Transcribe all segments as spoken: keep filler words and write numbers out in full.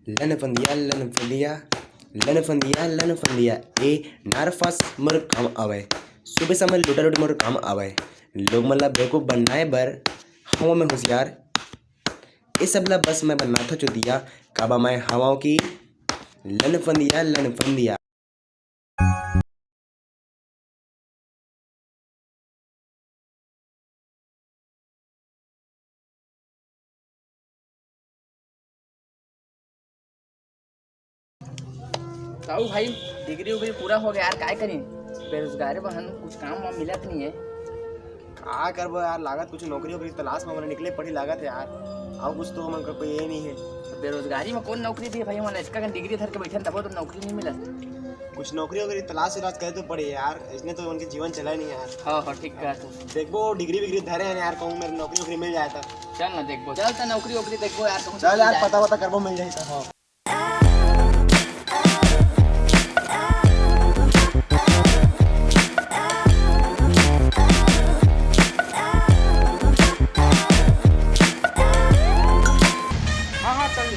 लन फंदिया, लन फंदिया, लन फंदिया, लन फंदिया, ए नार फास मोर काम आवय। सुबह शाम लुटा लुट मोर काम आवय। लोग मन ला बेवकूफ बनाए बर हवं मैं होशियार। ए सब ला बस मैं बनाथों चुतिया, काबर मैं हवं कि लन फंदिया, लन फंदिया। ताऊ भाई, डिग्री उग्री पूरा हो गया यार, काय करी? बेरोजगारी बहन, कुछ काम वाम मिलत नहीं है। का करबो यार, लागत कुछ नौकरी वोकरी तलाश में हमन निकले पड़ी लागत है यार। अउ कुछ तो हमन का कोई ये नहीं है। बेरोजगारी में कौन नौकरी दी भाई? हमन इतका कन डिग्री धर के बैठन, तबो तो नौकरी नहीं मिलत। कुछ नौकरी वोकरी तलाश उलाश करे तो पड़ी यार, इसने तो उनके जीवन चला नहीं यार। हाँ, हाँ, ठीक कहत हो। देखबो डिग्री विग्री धरे हैं यार, कहूँ मेरे नौकरी वोकरी मिल जाए तो। चल ना देखबो, चल तो नौकरी वोकरी देखबो यार, कहूँ चल मिल यार, जाए। पता वता करबो, मिल जाए तो। हाँ। हाँ, हाँ, चल।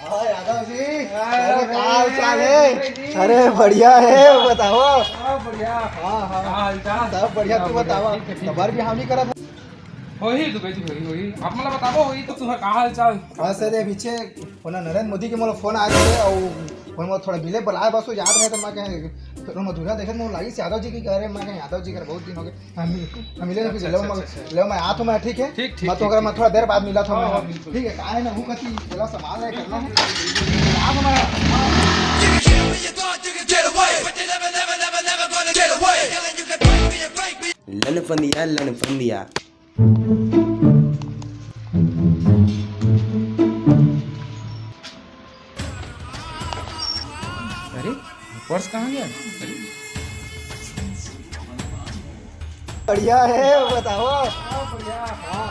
हाँ, यादव जी। हाँ, अरे, का हाल चाल है? जी। अरे, बढ़िया है, बताओ। हाँ, बढ़िया। हाँ, हाँ। का हाल चाल? सब बढ़िया, हाँ, तू बढ़िया, बतावा। ठीक है, ठीक है। तबार भी हामी करा था। होही, दुबे जी, होही, होही। आप मोला बताबो, होही तो तुम्हारा का हाल चाल? बस, अरे, पीछे ओना नरेंद्र मोदी के मोला फोन आए रहे, अउ ओन मोला थोड़ा मिले बुलाए, बस वो याद रहे, तो मैं कहे, फिर मैं दूल्हा देखे, मोला लागिस यादव जी की कह रहे, मैं कहे, यादव जी के बहुत दिन हो गए, हम, हम मिले, अच्छा, ले, अच्छा, मैं, अच्छा, अच्छा। ले, मैं आत हूँ मैं, ठीक है? ठीक, ठीक, मैं तो ठीक, अगर मैं ठीक। थोड़ा देर बाद मिला था हाँ, मैं, हाँ, बिल्कुल। ठीक है, काहे ना, वो कति चला सामान है करना है। आ तो मैं, हाँ। लन फंदिया, लन फंदिया। अरे, पर्स कहाँ गया? अरे। बढ़िया है, बताओ।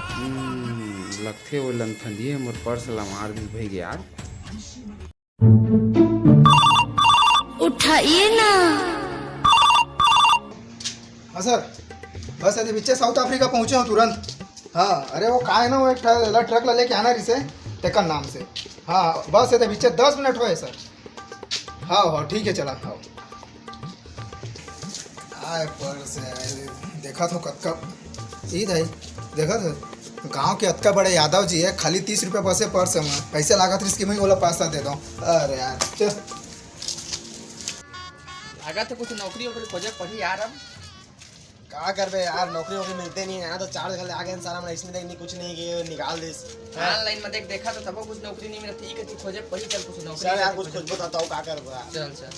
हम्म, लगथे वो लनफंदिये मोर पर्स ला मार दिस भई यार। उठाइए ना। हाँ सर, बस अभी पीछे साउथ अफ्रीका पहुँचे हूँ तुरंत। हाँ, अरे वो का है ना, वो एक ठा-, ला ट्रक ला लेके आना रिसे, टेकन नाम से। हाँ, बस ये पीछे दस मिनट होए सर। हाँ, हाँ, ठीक है, चला, हाँ। आए पर्स है, देखा तो कतका, ई दाई, देखा तो गांव के अतका बड़े यादव जी है, खाली तीस रुपया बसे पर्स है, मैं कैसे लागत रिस कि मैं ओला पैसा दे दूं। अरे यार, चल। लागत है कुछ नौकरी वोकरी खोजे पड़ी यार अब। का करबे यार, नौकरी वोकरी मिलते नहीं है ना, तो चार जगह ले आ गए सारा, मन इसने देख नहीं, कुछ नहीं किए, निकाल दिस। ऑनलाइन में देख, देखा तो तबो कुछ नौकरी नहीं मिलती, ई कति खोजे पड़ी, चल कुछ नौकरी चल यार, कति कुछ खोजे। कुछ बताओ, का करबो यार। चल, चल।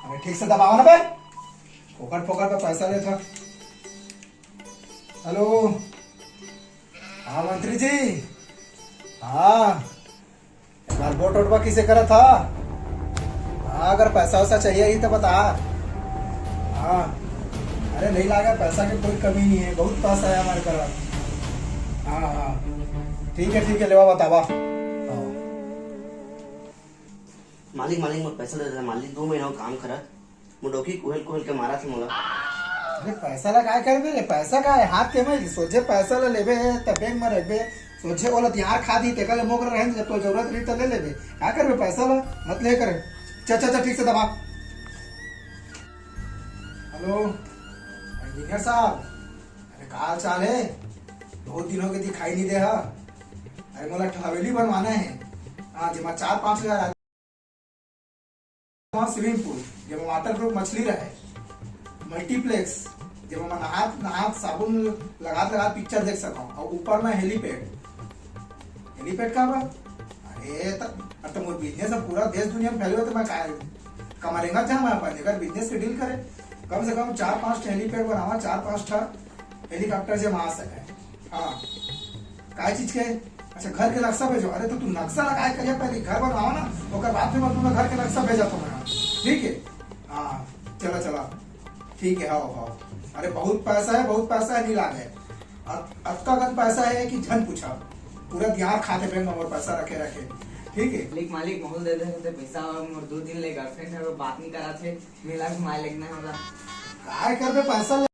अबे ठीक से दबावा ना बे, फोकट फोकट पे पैसा लेथा। हेलो, हाँ मंत्री जी, हाँ। एक बार वोट वोट किसे करा था? हाँ, अगर पैसा वैसा चाहिए ही तो बता। हाँ, अरे नहीं लागा, पैसा की कोई कमी नहीं है, बहुत पैसा है हमारे पास। हाँ, हाँ, ठीक है, ठीक है, लेवा बतावा। हाँ। मालिक, मालिक, मोर पैसा दे दे, मालिक, दो महीना हो काम करत। मुंह डोकी कुहेल कुहेल के मारत हे मोला। अरे पैसा ला काय करबे रे? पैसा का है? हाथ के में सोझे पैसा ला लेबे, त बैंक में रखबे, सोझे ओला तिहार खा दी, तेकर ले मोर करा रहन, जब तो जरूरत रही त ले लेबे। का करबे पैसा ला? मत ले कर। चल, चल, चल, ठीक से दबा। हेलो, इंजीनियर साहब, अरे का हाल चाल है? बहुत दिन हो गए दिखाई नहीं दे हा। अरे मोला एक ठो हवेली बनवाना है। हाँ, जेमा चार पाँच हजार वहाँ स्विमिंग पूल, जेमा वाटर प्रूफ मछली रहे, मल्टीप्लेक्स, जेमा मैं नहात नहात साबुन लगात लगात पिक्चर देख सकूँ, और ऊपर में हेलीपैड। हेलीपैड का बा? अरे त, अब तो मोर बिजनेस अब पूरा देश दुनिया में फैले हुए, तो मैं का कमरेंगा जहाँ मैं अपन, अगर बिजनेस के डील करे, कम से कम चार पाँच ठे हेलीपैड बनावा, चार पाँच ठा हेलीकॉप्टर जेमा आ सके। हाँ, काय चीज के? अच्छा, घर के नक्शा भेजो। अरे तो तू नक्शा ला काय करिया, पहले घर बनवाओ ना, ओकर बाद में तुमने घर के नक्शा भेजा तो मैं। ठीक है, हाँ, चला चला, ठीक है, हाओ हाओ। अरे बहुत पैसा है, बहुत पैसा है, नहीं लागे। अत-, अतका कन पैसा है कि झन पूछा, पूरा दिहार खाते बैंक में मोर पैसा रखे रखे। ठीक है। मालिक, मालिक, मोहल दे दे, दे पैसा, मोर दो दिन ले गर्लफ्रेंड है, वो बात नहीं करा थे, मिला घुमा लेना है हमरा। काय करबे पैसा ले?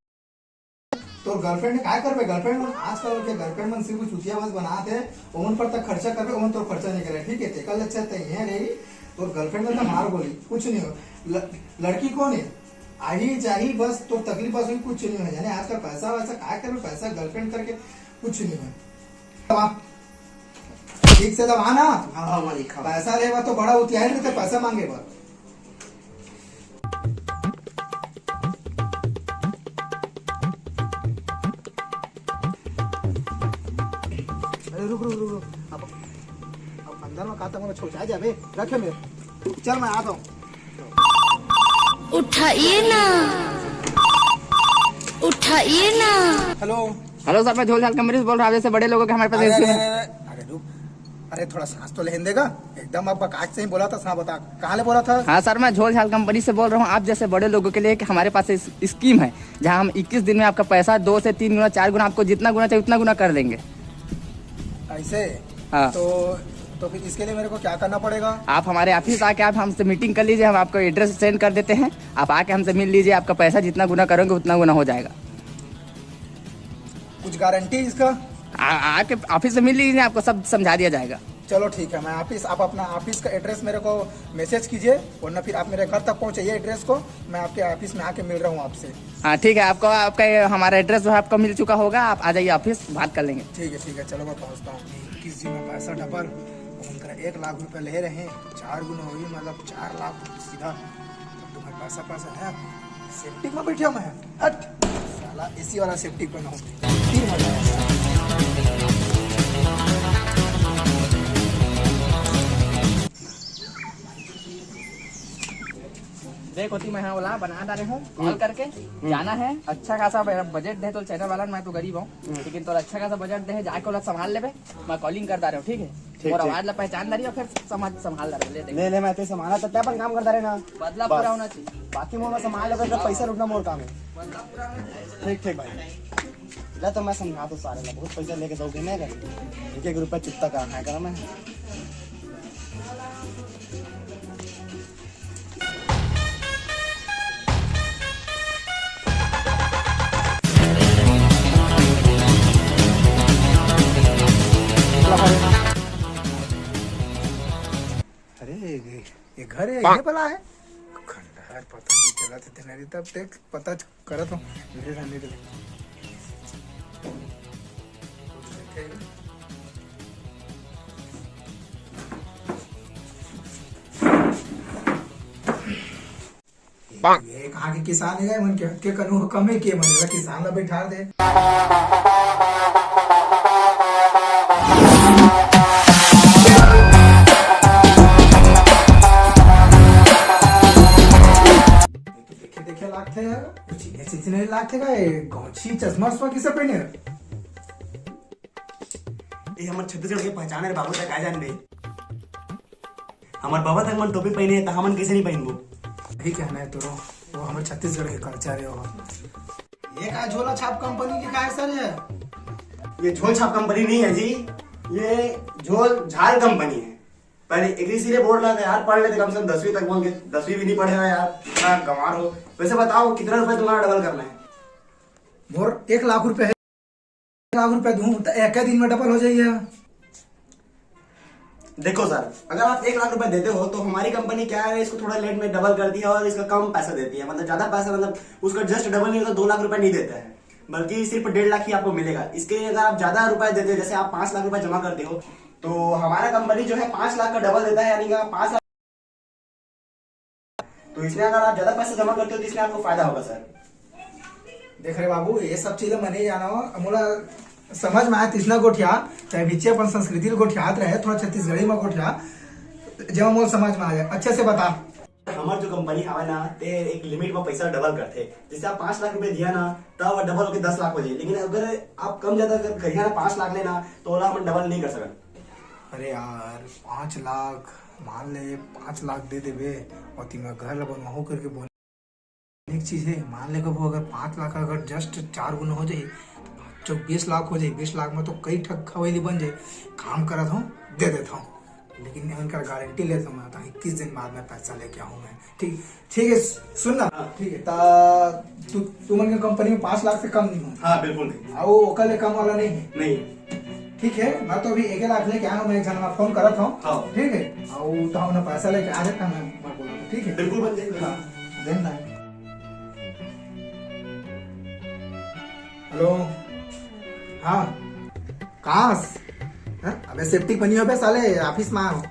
तोर गर्लफ्रेंड काय करबे? गर्लफ्रेंड मन, आजकल के गर्लफ्रेंड मन सिर्फ चुतिया बस बनात हे, ओमन पर तक खर्चा करबे, ओमन तोर खर्चा नहीं करे, ठीक है? तेकर ले अच्छा तैं इहें रही, तोर गर्लफ्रेंड मन तो मार गोली, कुछ नहीं हो। ल-, लड़की कौन है? आही जाही बस, तोर तकलीफ बस हुई, कुछ नहीं हो। जाने आजकल पैसा वैसा काय करबे, पैसा गर्लफ्रेंड करके कुछ नहीं हो। ठीक से दबा ना। हाँ, हाँ, मालिक, हाँ। पैसा लेबा तो बड़ा उतियाइल रहते, पैसा मांगे बर। अरे रुक, रुक, रुक, रुक। अब, अब अंदर में का तक छोचा जाबे, रखे मेरे। चल, मैं आता हूँ। उठाइए ना, उठाइए ना। हेलो। हेलो सर, मैं झोल झाल कंपनी से बोल रहा हूँ। आप जैसे बड़े लोगों के हमारे पास अरे, अरे, स्कीम है। अरे, अरे, अरे, रुक। अरे, थोड़ा सांस तो लेने देगा। एकदम अब बकाज से ही बोला था, हाँ, बता, कहाँ ले बोला था? हाँ सर, मैं झोल झाल कंपनी से बोल रहा हूँ। आप जैसे बड़े लोगों के लिए एक हमारे पास इस स्कीम है, जहाँ हम इक्कीस दिन में आपका पैसा दो से तीन गुना, चार गुना, आपको जितना गुना चाहिए उतना गुना कर देंगे। ऐसे? हाँ। तो, तो फिर इसके लिए मेरे को क्या करना पड़ेगा? आप हमारे ऑफिस आके आप हमसे मीटिंग कर लीजिए, हम आपको एड्रेस सेंड कर देते हैं, आप आके हमसे मिल लीजिए, आपका पैसा जितना गुना करोगे उतना गुना हो जाएगा। कुछ गारंटी इसका? आ, आके ऑफिस से मिल लीजिए, आपको सब समझा दिया जाएगा। चलो ठीक है, मैं ऑफिस, आप अपना ऑफिस का एड्रेस मेरे को मैसेज कीजिए, वरना फिर आप मेरे घर तक पहुँचाइए एड्रेस को, मैं आपके ऑफिस में आके मिल रहा हूँ आपसे। हाँ ठीक है, आपको आपका ये हमारा एड्रेस जो है आपको मिल चुका होगा, आप आ जाइए ऑफिस, बात कर लेंगे। ठीक है, ठीक है, चलो मैं पहुँचता हूँ। इक्कीस दिन में पैसा डबल, उनका एक लाख रुपया ले रहे हैं, चार गुना होगी, मतलब चार लाख सीधा। तुम्हारे पैसा, पैसा है, सेप्टिक में बैठा मैं। हट साला, एसी वाला सेप्टिक में ना हो, फिर मजा आएगा। देख होती मैं हाँ वाला बना डाले हूँ, कॉल करके जाना है। अच्छा खासा मेरा बजट दे तो चैनल वाला, मैं तो गरीब हूँ, लेकिन तो अच्छा खासा बजट दे, जाके वाला संभाल लेबे। मैं कॉलिंग कर डाले हूँ, ठीक है? ठीक, और ठीक। आवाज ला पहचान डाली और फिर समझ संभाल डाले, ले देख। ले ले, मैं तो संभाला तो क्या अपन काम करता रहना। बदला बस। पूरा होना चाहिए। बाकी मोर संभाल लेबे, जब पैसा लूटना मोर काम है। बदला पूरा होना चाहिए। ठीक ठीक भाई, ले तो मैं समझा तो सारे ला, बहुत पैसा लेके जाओगे मैं कर, एक एक रुपया चुकता करना है करो मैं। अरे ये, ये घर है, ये बला है। खंडहर पता नहीं चला था तेरे, तब देख पता च-, करत हूँ। धीरे रहने दे। ये कहाँ के किसान है, मन के हद के कनू कम है के, मन ला किसान ला बैठा दे। ये तो देखे देखे लागथे यार, कुछ ये चीज नहीं लागथे का, ये गौछी चश्मा उश्मा किसे पहने है? ये हमर छत्तीसगढ़ के पहचान है बाबू, तक आ जान दे। हमर बाबा तक मन टोपी पहने है, त हमन कैसे नहीं पहनबो? यही कहना है तोरो, वो हमर छत्तीसगढ़ के कल्चर है वो। ये का झोला छाप कंपनी लिखा है सर? ये ये झोल छाप कंपनी नहीं है जी, ये झोल झाल कंपनी है। पहले एक इसीलिए बोल रहा था यार, पढ़ लेते कम से कम दसवीं तक, बोल के दसवीं भी नहीं पढ़े हो यार, इतना गंवार हो। वैसे बताओ कितना रुपए तुम्हारा डबल करना है? मोर एक लाख रुपए है, एक लाख रुपए दूं तो एक दिन में डबल हो जाइए। देखो सर, अगर आप एक लाख रुपए देते हो तो हमारी कंपनी क्या है, इसको थोड़ा लेट में डबल करती है और इसका कम पैसा देती है, मतलब ज्यादा पैसा, मतलब उसका जस्ट डबल नहीं होता, दो लाख रुपए नहीं देता है, बल्कि सिर्फ डेढ़ लाख ही आपको मिलेगा। इसके अगर आप ज्यादा रुपए देते हो, जैसे आप पांच लाख रुपए जमा करते हो, तो हमारा कंपनी जो है पांच लाख का डबल देता है, यानी कि आप पांच लाख। तो इसमें अगर आप ज्यादा पैसे जमा करते हो तो इसमें आपको फायदा होगा सर। देख रे बाबू, ये सब चीज मैं नहीं जाना हूँ, मोला समझ में आया, तिसना गोठिया, चाहे बिच्चे अपन संस्कृति ल गोठियात रहे, थोड़ा छत्तीसगढ़ी में गोठिया, जब मोला समझ में आ जाए, अच्छे से बता। हमार जो कंपनी आवे ना, ते एक लिमिट में पैसा डबल करथे। जैसे आप पाँच लाख रुपए दिया ना, तब डबल होके दस लाख हो जाए, लेकिन अगर आप कम ज्यादा कर करिया ना, पाँच लाख लेना, तो ओला हम डबल नहीं कर सकत। अरे यार, पाँच लाख, मान ले पाँच लाख दे देबे और तीन घर ला बनवाहू करके बोले। एक चीज है, मान ले कभू अगर पाँच लाख अगर जस्ट चार गुना हो जाए, तो बीस लाख हो जाए। बीस लाख में तो कई ठक हवेली बन जाए। काम करत हूँ, दे देता हूँ। लेकिन मैं उनकर गारंटी लेत हूँ, मैं तो इक्कीस दिन बाद में पैसा लेके आऊँ मैं। ठीक, ठीक है, सुन ना। हाँ। ठीक है, ता तू, तुमन के कंपनी में पाँच लाख से कम नहीं हो। हाँ, बिल्कुल नहीं। अउ ओकर ले कम वाला नहीं है। नहीं। ठीक है, मैं तो अभी एक लाख लेके आया हूँ, मैं एक जना फोन करत हूँ। हाँ। ठीक है, अउ तो हमने पैसा लेके आ जाता, मैं, मैं बोला, ठीक है। बिल्कुल बन जाएगा। हाँ, देन ना। हेलो। हाँ। कास। हाँ? अबे सेप्टिक बनी हो बे साले, ऑफिस में आओ।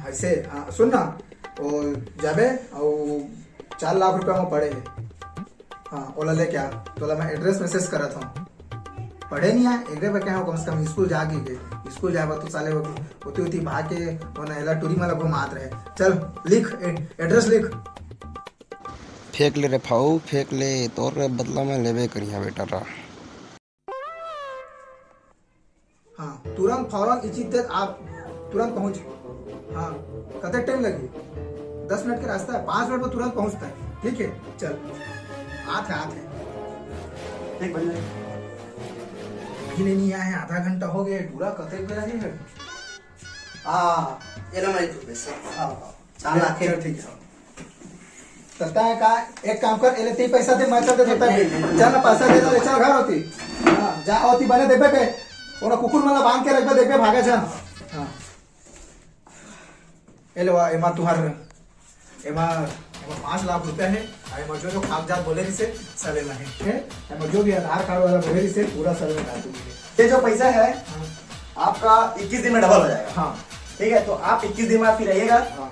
ऐसे, हाँ, सुन ना, ओ जाबे, अउ चार लाख रुपया में पड़े है। हाँ, ओला लेके आ, तोला मैं एड्रेस मैसेज करत हूँ। पढ़े नहीं आए, एक बार क्या हो, कम से कम स्कूल जाके के, स्कूल जाए बर तो साले वो होती होती भाग के, वो ना एला टूरी माला घुमात रहे। चल, लिख, ए-, एड्रेस लिख। फेंक ले रे फाऊ, फेंक ले, तोर बदला मैं लेबे करिहा बेटा रा। हाँ, तुरंत फौरन इचित दे आप तुरंत पहुंच। हाँ, कतक टाइम लगी? दस मिनट के रास्ता है, पाँच मिनट में तुरंत पहुंचता है। ठीक है, चल, आत है, आत है। एक बजे। अभी नहीं आया है, आधा घंटा हो गया है, पूरा कतक बेरा नहीं है। हाँ, ये लो मैं पैसा। हाँ, हाँ। चार लाख है। चल, ठीक है। चलता है का? एक काम कर, एले ते पैसा दे, मैं चल दे सकता है। चल ना, पैसा दे दे, चल घर होती। हाँ, जा होती बने देबे पे। ओना कुकुर मन ला बांध के रखबे, देखबे भागे झन। हाँ। एले वा, एमा तुहार, एमा, एमा पाँच लाख रुपया है। आ एमा जो जो कागजात बोले रिसे, सब एमा है। है? एमा जो भी आधार कार्ड वाला बोले रिसे, पूरा सब एमा डाल दूंगी। ये जो पैसा है, हाँ। आपका इक्कीस दिन में डबल हो जाएगा। हाँ। ठीक है, तो आप इक्कीस दिन बाद फिर आइएगा। हाँ।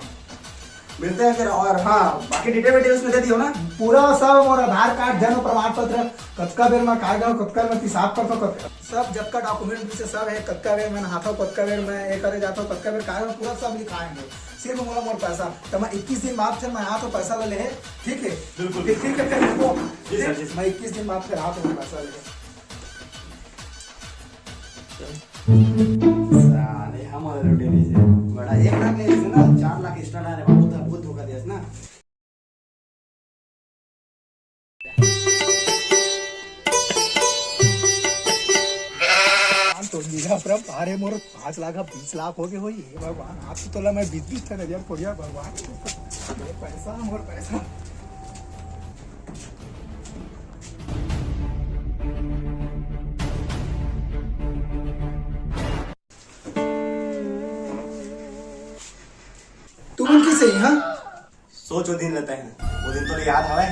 मिलते हैं फिर। और हाँ, बाकी डिटेल विटेल उसमें दे दियो ना। पूरा सब, मोर आधार कार्ड, जन्म प्रमाण पत्र, कतका बेर में काय गयो, कतका में पेशाब करथो, कतका, सब जतका डॉक्यूमेंट से सब है, कतका बेर में नहाथो, कतका बेर में ये करे जाथो, कतका बेर काय, पूरा सब लिखाए हैं। सिर्फ मोला मोर पैसा, तो मैं इक्कीस दिन बाद फिर मैं आथो पैसा ले ले, ठीक है? बिल्कुल। फिर ठीक है, फिर रुको। जी सर, जी सर। मैं इक्कीस दिन बाद फिर आथो पैसा ले। साले, हमारे लुटेरे से बड़ा एक लाख ले लीजिए ना, चार लाख एक्स्ट्रा ला रहे, बहुत, बहुत धोखा दिया ना। तो लीला परम, अरे मोर पाँच लाख अब बीस लाख हो गए होई। हे भगवान, आप तो तोला मैं बीस बीस ठन हजार फोड़िया भगवान। पैसा, मोर पैसा। तुमन किसे ही, हाँ? सोच वो दिन रहता है, वो दिन तो याद आवे।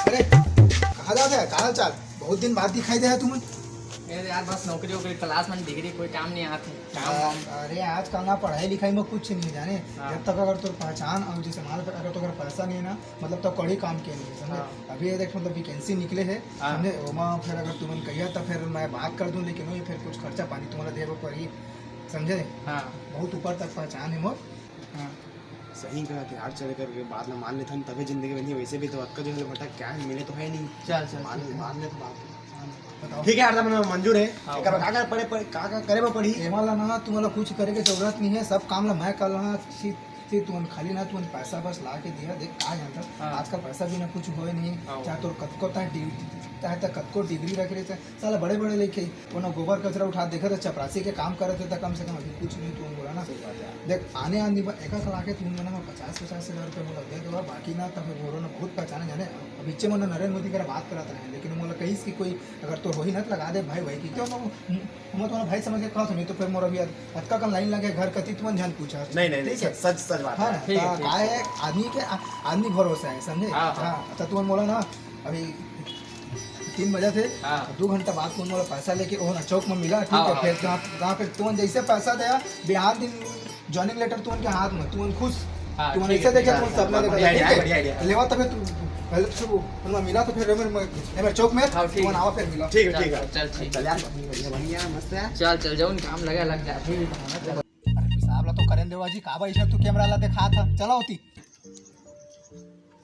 अरे, कहाँ जात है? का हाल चाल? बहुत दिन बाद दिखाई दे है तुमन। अरे यार, बस नौकरी वोकरी, क्लास में डिग्री, कोई काम नहीं आते। काम वाम। अरे, आजकल ना पढ़ाई लिखाई में कुछ नहीं जाने। हाँ। जब तक अगर तोर पहचान और जैसे मान लो अगर तो अगर पैसा नहीं है ना, मतलब तो कड़ी काम के नहीं है, समझे? हाँ। अभी ये देख, मतलब वैकेंसी निकले है, हाँ। समझे? ओमा फिर अगर तुमन कहिया तो फिर मैं बात कर दूं, लेकिन वो फिर कुछ खर्चा पानी तुम्हारा देवे पड़ी, समझे? हाँ। बहुत ऊपर तक पहचान है मोर। हाँ। सही कहा थे यार, चल कर बात ना मान लेथन, तबे जिंदगी में नहीं, वैसे भी तो अक्का जो है भटक क्या है, मिले तो है नहीं। चल, चल, मान, ठीक है। मान ले तो बात। बताओ। ठीक है यार, तब मंजूर है। हाँ। एक बार का, का पड़े, पड़े, का, का करे में पड़ी? एमा ला ना, तुम्हारा कुछ करे के जरूरत नहीं है, सब काम ला मैं कर लहा। सी, सी, तुमन खाली ना, तुमन पैसा बस ला के दिया, देख, का जानता, हाँ। आजकल पैसा बिना कुछ होए नहीं, हाँ। चाहे तो कतको, चाहे डिग्री, चाहे तो कतको डिग्री रख रहे, चाहे साला बड़े बड़े लेके कोनो गोबर कचरा उठा देखत है, चपरासी के काम करत है, त कम से कम अभी कुछ नहीं, तू बोला ना। सही बात है। देख, आने आदमी बर एक लाख के तुम मना में पचास पचास हजार रुपये मोला दे दो, बाकी ना तब बोलो ना, बहुत पहचाने जाने। अब इच्चे मनो नरेंद्र मोदी करा बात करत रहे, लेकिन मोला कहिस कि कोई अगर तो होही ना तो लगा दे भाई, वही की क्यों ना, हम तुम्हारा भाई समझ के कहा, नहीं तो फिर मोर अभी अतका कन लाइन लगे घर कती, तुमन झन पूछा। नहीं, नहीं, नहीं, ठीक है? सच, सच बात हाँ, है। ठीक है, ता ठीक है। काय है, आदमी के आ-, आदमी भरोसा है, समझे? हाँ, हाँ। हाँ, तो तुमन मोला ना अभी तीन बजे थे, हाँ। दो घंटा बाद तुमन मोला पैसा लेके ओहन चौक में मिला, ठीक हाँ, है? हाँ। फिर जहाँ, जहाँ पे तुमन जैसे पैसा दिया, बिहान दिन ज्वाइनिंग लेटर तुमन के हाथ में, तुमन खुश, हाँ, तुमन ठीक ऐसे है, देखे, ठीक तुमन है। सपना देखा, बढ़िया ठीक idea, है? बढ़िया idea। लेवा तबे तू पहले तो वो, उनमें मिला तो फिर एमर, एमर चौक में, हाँ, ठीक तुमन है। आवा फिर मिला। ठीक है, चल, ठीक है। चल, ठीक चल है। यार, बढ़िया, बढ़िया, बढ़िया, मस्त है। चल, चल, जाओ, काम लगा, लग जा। अरे, पेशाब ला तो करें देवा जी, का भाई, तू कैमरा ला देखा था, चला होती।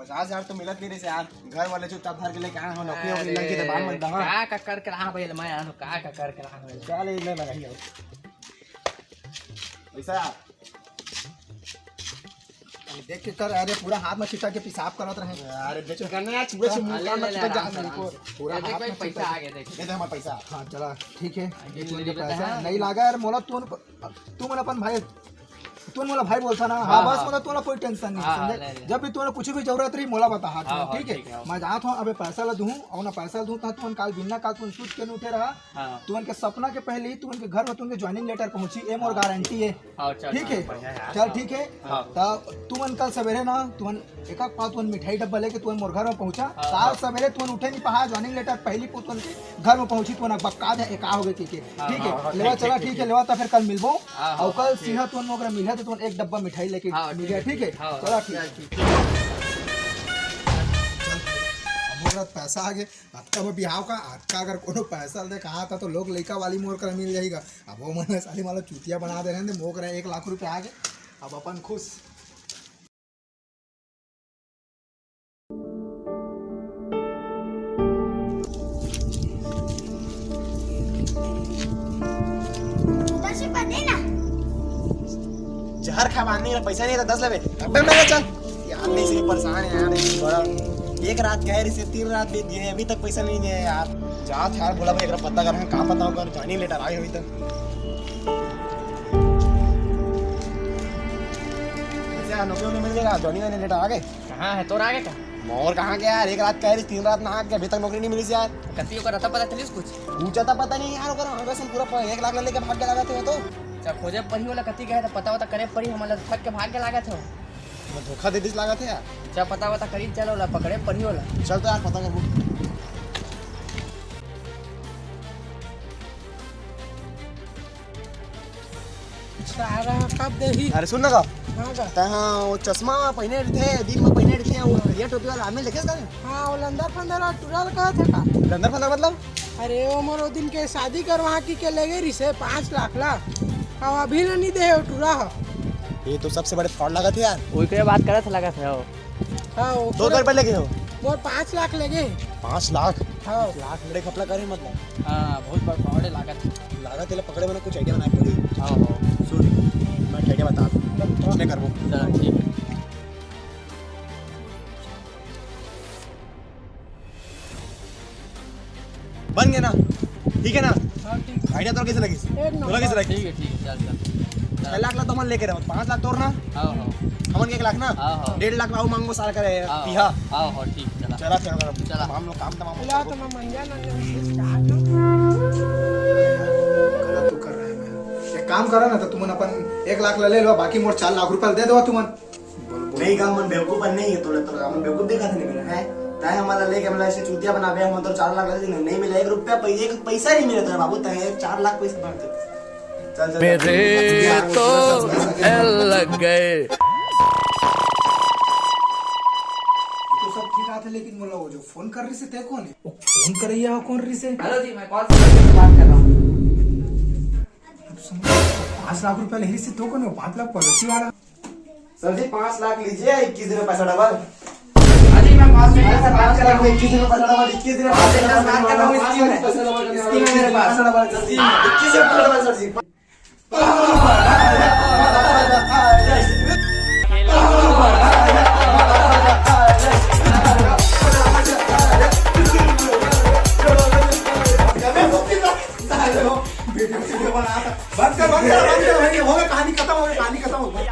पचास हजार तो मिलत नहीं रहे यार, घर वाले चुपचाप भर के लेके आए हो, नौकरी वोकरी लग गई तो बाहर मत दहा। का का करके रहा भाई, मैं आनो, का का करके रहा भाई। चल, ये ले लगाई जाओ। पैसा। देख के कर, अरे पूरा हाथ में छिटा के पेशाब करत रहे। अरे देख के करना यार, पूरा से मुंह ले, कान में ले, छिटा आराम जा से, आराम से। पूरा ये देख हाथ भाई, में पैसा छिटा आ के गया, देख। दे दे हमारा पैसा। हाँ, चला, ठीक है। ये ये ले तुमन के लेता पैसा है। नहीं लागा यार, मोला तुमन, तुमन अपन भाई, तुमन मोला भाई बोलथा ना। हाँ, हाँ, बस हाँ। मोला तोला कोई टेंशन नहीं, हाँ, हाँ, समझे? ले, ले। जब भी तोला कुछ भी जरूरत रही, मोला बता, हाँ, हाँ, ठीक है? ठीक है, हाँ। मैं जात हूँ, अबे पैसा ला दूँ, और ना पैसा दूँ, तो तुमन काल बिना काल तुमन सूत के नहीं उठे रहा। हाँ। तुमन के सपना के पहले ही तुमन के घर में तुमन के ज्वाइनिंग लेटर पहुंची, ये मोर हाँ, गारंटी है। हाँ, चल, ठीक है? बढ़िया है। चल, ठीक है? हाँ। त तुमन कल सवेरे ना, तुमन एक एक पाव तुमन मिठाई डब्बा लेके तुमन मोर घर में पहुंचा। हाँ, काल हाँ। सवेरे तुमन उठे नहीं पहा, ज्वाइनिंग लेटर पहली पो तुमन के घर में पहुंची, तुमन बक्का दे, एका हो गए के, के। हाँ, ठीक है? हाँ, हाँ, लेवा, ठीक, चला, ठीक, ठीक है, ठीक। लेवा, त फिर कल मिलबो। हाँ, हाँ, और कल ठीक। सीधा तुमन मोर घर मिले, तो तुमन एक डब्बा मिठाई लेके हाँ, मिल जाए, ठीक। ठीक है? हाँ, चला, ठीक। चल, ठीक। चल, अब मोर पैसा आ गए। अतका में बिहाव का, अतका अगर कोनो पैसा दे कहा था तो लोग लइका वाली मोर करा मिल जाही गा। अब वो मन साली माला चूतिया बना दे रहे हैं, मोर करा एक लाख रुपया आ गए, अब अपन खुश। दस रुपया दे ना। जहर खा बांध नहीं, पैसा नहीं था, दस लेवे। अबे मैं चल। यार, नहीं, इसलिए परेशान है यार, इस बड़ा। एक रात कहे रही से, तीन रात बीत गए, अभी तक पैसा नहीं दिया यार। जा था यार, बोला भाई, एक पता कर, कहाँ पता होगा, ज्वाइनिंग लेटर आए अभी तक। ऐसे नौकरी वोकरी मिल जाएगा, ज्वाइनिंग लेटर आ गए? कहाँ है, तोर आ गए का? मोर कहाँ गया यार, एक रात कहे रही, तीन रात ना आ गया, अभी तक नौकरी नहीं मिली यार। कति ओकर रहता पता चलिस कुछ? पूछा था, पता नहीं यार, ओकर अंकल से पूरा प-, एक लाख ले लेके भाग के लगा थे वो तो। अच्छा, खोजे पड़ी ओला, कति गए तो पता वता करे पड़ी, हमला ठग के भाग के लागत हो। मैं धोखा दे दिस लागत है यार। अच्छा, पता वता करी, चलो ला पकड़े पड़ी ओला। चल तो यार, पता करबो। सारा कब देही? अरे सुन ना का। हाँ का? तैं हाँ, वो चश्मा पहने रहिथे, दिन में पहने रहिथे, वो करिया टोपी वाला आदमी देखे का? हाँ, वो लंदर फंदर वाला टुरा ल कहत हे का? लंदर फंदर मतलब? अरे, वो मोर वो दिन के शादी करवा की के लेगे रिसे पाँच लाख ला। अब अभी ल नहीं दे वो टुरा ह। ये तो सबसे बड़े फ्रॉड लागत है यार। ओकरे बात करत लागत है वो। हाँ, वो दो पूरा रुपये लेगे हो? मोर पाँच लाख लेगे। पाँच लाख? हाँ। लाख बड़े खपला करे मतलब। हाँ, बहुत बड़ फ्रॉड है लागत। लागत है, पकड़े में कुछ आइडिया बनाए पड़ी। हाँ, हाँ। सुन, मैं आइडिया बता दूँ। उसने करबो। चला, ठीक है। बन गया ना? ठीक है ना? हाँ, ठीक। आइडिया तोर कैसे लगिस? एक नंबर। तोला कैसे लगिस? ठीक है, ठीक है, चल, चल। छह लाख ला तो हमन लेके रहो, पाँच लाख तोर ना? हाँ, हाँ। हमन के एक लाख ना? हाँ, हाँ। डेढ़ लाख ला वो मांगो सारा करे, हाँ, पीहा। हाँ, हाँ, ठीक, चला। चला, चला, चला। चला। हम लोग काम तमाम हो चला, जाएगा। तो मैं मंजा ना ले, चार लाख। गलत तो कर रहे हैं मैं। एक काम करो ना, तो तुमन अपन एक लाख ला ले लो, बाकी मोर चार लाख रुपया दे दो तुमन। बोल, बोल। नहीं, का हमन बेवकूफ नहीं है, तोला, तोला हमन बेवकूफ देखा था नहीं मेरा, है? तय हमारा लेके हमला ऐसे चूतिया बनाबे, हम तो चार लाख लगे नहीं, नहीं मिला, एक रुपया पै-, एक पैसा नहीं मिला तेरा बाबू, तय चार लाख पैसा भर दे। चल, चल, चल। मेरे तो एल लग गए। तो सब ठीक आथे, लेकिन मोला वो जो फोन कर रही से, तय कौन है? वो फोन करैया हो, कौन रही से? हेलो जी, मैं कॉल सेंटर से बात कर रहा हूँ। अब सुन, पाँच लाख रुपया ले रही से, तो कौन है? पाँच लाख पॉलिसी वाला। सर जी, पाँच लाख लीजिए, इक्कीस दिन में पैसा डबल। हाँ जी, मैं पाँच मिनट से बात कर रहा हूँ। इक्कीस दिन में पैसा डबल, इक्कीस दिन में पैसा डबल। बात कर रहा हूँ, स्कीम है। स्कीम है मेरे पास। पैसा डबल, सर जी। इक्कीस दिन में पैसा डबल, सर जी। वीडियो, वीडियो बना। बंद कर, बंद कर, बंद कर, हो गया, कहानी खत्म हो गई, कहानी खत्म हो गई।